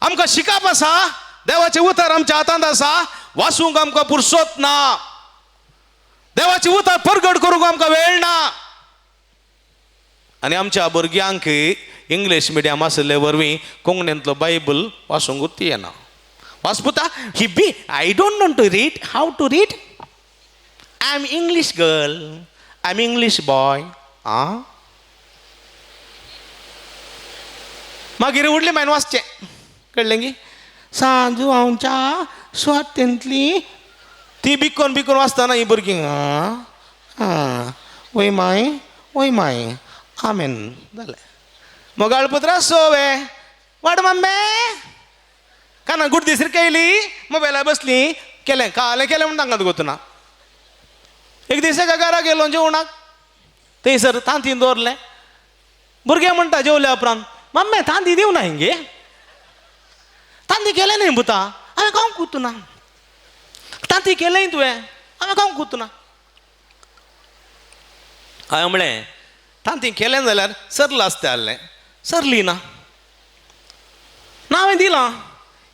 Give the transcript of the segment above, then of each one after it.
आमकां शिकप आसा, देवाचें उतर आमच्या हातांत आसा, वाचूंक आमकां पुरसोत ना, देवाचें उतर परगट करूंक आमकां वेळ ना. आनी आमच्या भुरग्यांक इंग्लीश मिडियम आशिल्ले वरवीं कोंकणींतलो बायबल वाचूंकूच येना. वाचपुता he be I don't know to read, how to read, I am English girl, I am English boy. आं, मागीर उडली मायन वाचचें कळ्ळें की सांजू आमच्या सुवातेंतली ती बिकोन बिकोन वाचतना ही भुरगीं आं आं वय माय वय माय आमेन जालें. मोगाळ पुत्रा सोवे वाड मम्मे काना गुड दिसरी केली मोबायला बसली केलें कालें केलें म्हूण तांकां गोतना. एक दीस एका घरा गेलो जेवणाक, थंयसर तांतीन दवरलें. भुरगें म्हणटा जेवल्या उपरांत मम्मी तांती दिवं ना हिंगे, तांती केलें न्ही पुता, हांवें खावंक कुतना, तांती केलें तुवें, हांवें खावंक कुतना. हांवें म्हणलें तांती केलें जाल्यार सरलां आसता आहलें, सरली ना ना हांवें दिलां.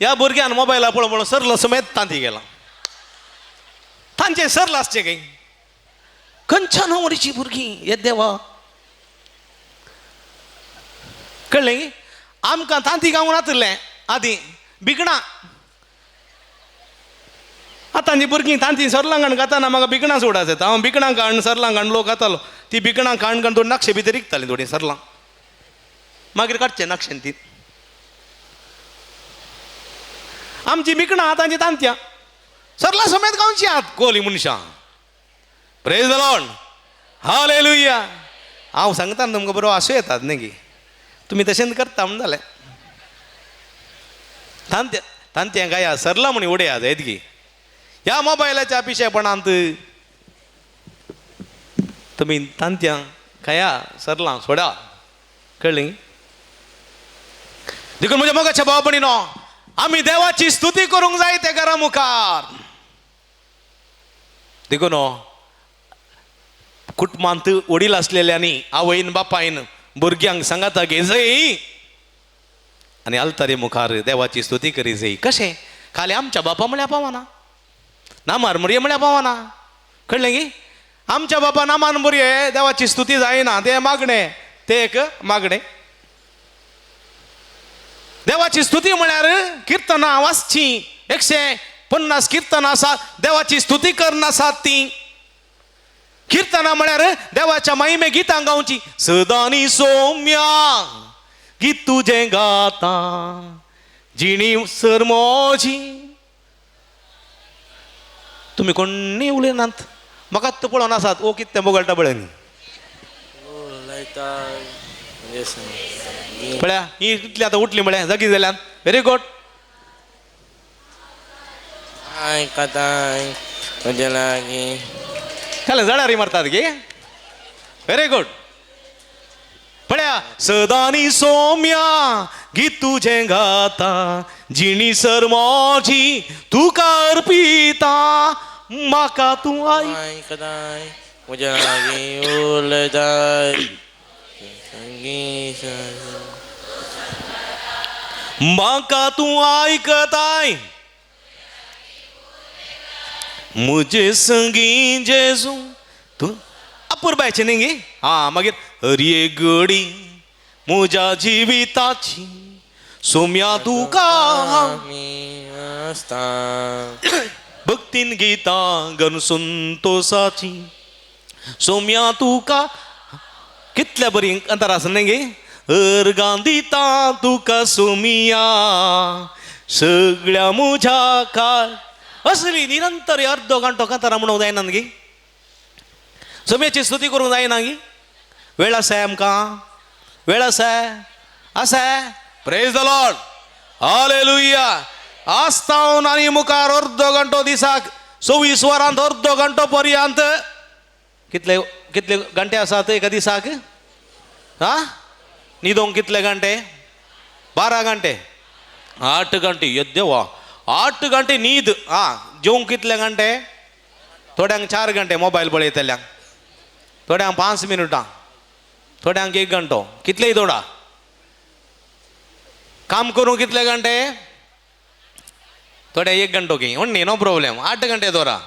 ह्या भुरग्यान मोबायला पळोवन पळोवन सरलो समेत तांती गेलां, तांचें सरलां आसचें खंय खंयच्यान वरीची भुरगीं हे देवा. कळ्ळें? आमकां तांती गावूंक नातिल्लें आदीं बिकणां, आतां ती भुरगीं तांती सरलां काण खाताना म्हाका बिकणां सोडाच येता. हांव बिकणां काण सरलां काण लोक खातालो, ती बिकणां काण काण थोडी नक्षे भितर विकतालीं थोडीं सरलां, मागीर काडचें नक्षेन ती. आमची बिकणां आतांची तांतयां सरलां समेत गांवची आत कोली मनशां. Praise the Lord, hallelujah. हांव सांगता तुमकां बरो आसूं येतात न्ही की तुमी तशेंच करता म्हूण जालें. तांत्या तांतयां गाया सरलां म्हूण उडया जायत की ह्या मोबायलाच्या पिशेपणांत तुमी तांतयां खाया सरलां सोडा. कळ्ळीं? देखून म्हज्या मोगाच्या भाव भयणीनो, आमी देवाची स्तुती करूंक जाय त्या घरा मुखार. देखून कुटुंबांत वडील आसलेल्यांनी आवयन बापायन भुरग्यांक सांगाता घे जाय आनी आल्तारी मुखार देवाची स्तुती करी जाय. कशें? खाली आमच्या बापा म्हळ्यार पावना, नामार मुरये म्हळ्यार पावना. कळ्ळें की आमच्या बापा नामान मुरये देवाची स्तुती जायना, तें मागणें, तें एक मागणें. देवाची स्तुती म्हळ्यार किर्तनां वाचचीं, 150 किर्तनां आसात, देवाची स्तुती करनासात ती. किर्तनां म्हळ्यार देवाच्या महिमे गितां गावची. सदानी सोम्या गीत तुजें गाता जिणी सर मोजी. तुमी कोण्णी उलयनात, म्हाका आत्तां पळोवन आसात ओ कितें बोगळटा पळय पळया ही कितली आतां उठली म्हळ्या जागी जाल्यान. Very good. खालें जळारी मारतात गे. Very good. पळया सदानी सोम्या गीत तुजें गाता जिणी सर मोजी तुका अर्पिता म्हाका तूं आयकताय म्हज्या लागीं उलयताय म्हाका तूं आयकताय म्हजे संगी जेजू तूं अपुरबायचें न्ही गे. आं मागीर हरये गडी म्हज्या जिविताची सोम्या तुका भक्तीन गितां गन संतोसाची सोम्या तुका. कितल्या बरी अंतर आसा न्ही गे. अर्गां दिता तुका सोमिया सगळ्या म्हज्या काय असली निरंतर अर्दो घंटो कांतारां म्हणूंक जायना गे. सोम्याची स्तुती करूंक जायना गी. वेळ आसा आमकां, वेळ आसा आसा. Praise the Lord, hallelujah. आस्तावन आनी मुखार अर्दो घंटो दिसाक 24 वरांत अर्दो घंटो पर्यंत कितले कितले घंटे आसात एका दिसाक? हा न्हिदोंक कितले घंटे? 12 घंटे, 8 घंटे. येद्देवा 8 घंटे न्हीद. आं जेवंक कितले घंटे? थोड्यांक 4 घंटे मोबायल पळयतल्यांक, थोड्यांक 5 मिनटां, थोड्यांक 1 घंटो, कितलेय दोडा. काम करूंक कितले घंटे? थोडे 1 घंटो की म्हण, नो प्रॉब्लेम, 8 घंटे दवरा.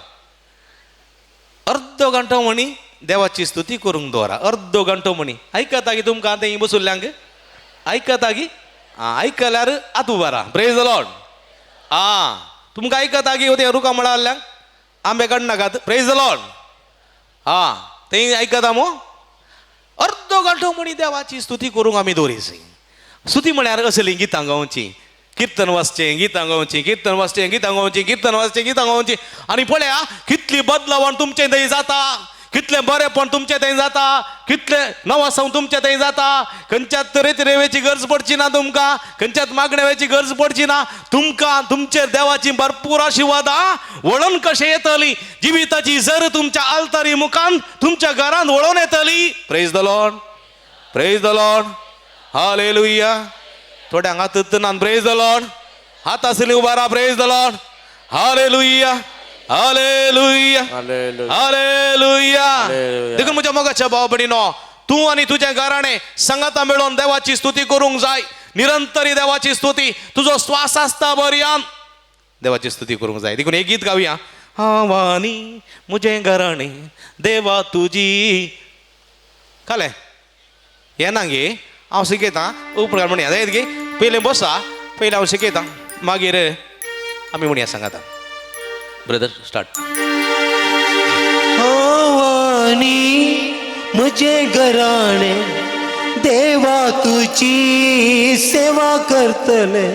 अर्दो घंटो म्हणी देवाची स्तुती करूंक दवरा. अर्दो घंटो म्हणी. आयकता की तुमकां आतां बसुल्ल्यांक आयकता की? आं, आयकल्यार आतां उबारा. Praise the Lord. आं, तुमकां आयकता की तें रुखा म्हळ्यार आंबे काडनाकात. Praise the Lord. आं, तें आयकता मो? अर्दो घंटो म्हणी देवाची स्तुती करूंक आमी दवरिची. स्तुती म्हळ्यार असली गितां गावची, किर्तन वाचचें, गितां गावचीं, किर्तन वाचचें, गितां गावचीं, किर्तन वाचचें, गितां गावचीं. आनी पळया कितली बदलावण तुमचें थंय जाता, कितलें बरेंपण तुमचें थंय जाता, कितलें नवासव तुमचें थंय जाता. खंयच्याच तरेत रेवेची गरज पडची ना तुमकां, खंयच्याच मागण्याची गरज पडची ना तुमकां. तुमचेर देवाची भरपूर आशिर्वादां वळोवन कशें येतली, जिविताची जर तुमच्या आल्तारी मुखान तुमच्या घरांत वळोवन येतली. Praise the Lord. Praise the Lord. Hallelujah. थोड्यांक हात ना. Praise the Lord. हात आसली उबारा. Praise the Lord. Hallelujah. Hallelujah. Hallelujah. देखून म्हज्या मोगाच्या भाव भयणीनो, तूं आनी तुजें घराणें सांगाता मेळोवन देवाची स्तुती करूंक जाय. निरंतरी देवाची स्तुती, तुजो श्वास आसता बरयान देवाची स्तुती करूंक जाय. देखून एक गीत गावया. हांवानी म्हजें घराणें देवा तुजी कालें येना गे. हांव शिकयतां उपकार म्हणया जायत गे. पयलें बसा, पयलें हांव शिकयतां, मागीर आमी म्हणया सांगाता. Brother start. हांवानी म्हजें घराणें देवा तुजी सेवा करतले.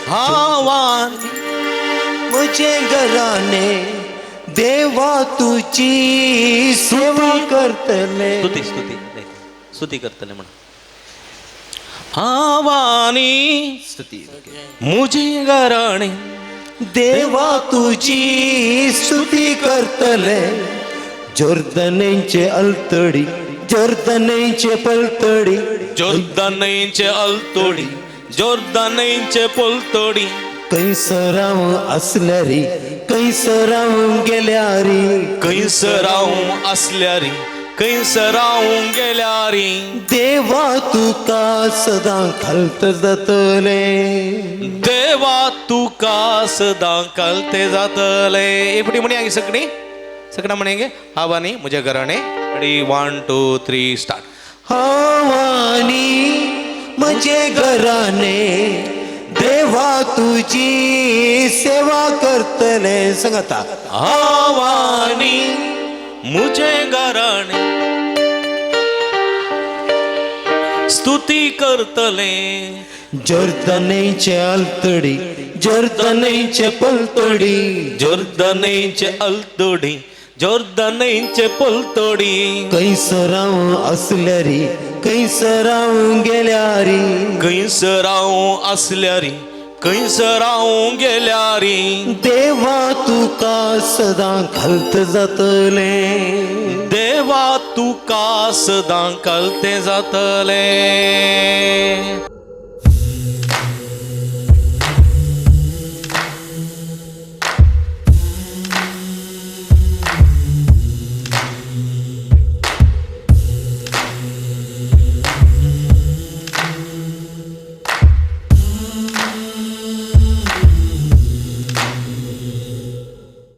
हांवानी म्हजें घराणें देवा तुजी सेवा करतले. स्तुती स्तुती स्तुती करतले म्हण. हांवानी स्तुती म्हजें घराणें देवा तुजी स्तुती करतले. जोर्दनेचे अल्तडी, जोर्दनेचे पलतडी, जोर्दनेचे अल्तोडी, जोर्दनेचे पलतोडी, कैसर हांव आसल्यारी, कैसर हांव गेल्यारी, खंयसर हांव आसल्यारी, खंयसर हांव गेल्यारी, देवा तुका सदां खालत जातले. देवा तुका सदां कलते जातले. एकटी म्हणया सगळी, सगळं म्हणेंगे. हांवानी म्हज्या घराणें. Ready, 1 2 3 start. हांवानी म्हजें घराणें देवा तुजी सेवा करतले. सांगता. हांवानी म्हजें घराणें स्तुती करतले. जोर्दनेचे अल्तडी, जोर्दनेचे पलतडी, जोर्दनेचे अल्तोडी, जोर्दनेचे पलतोडी, कैसर हांव आसल्यारी, कैसर हांव गेल्यारी, खंयसर हांव आसल्यारी, खंयसर हांव गेल्यारी, देवा तुका सदां खालत जातले. देवा तुका सदां कलते जातले.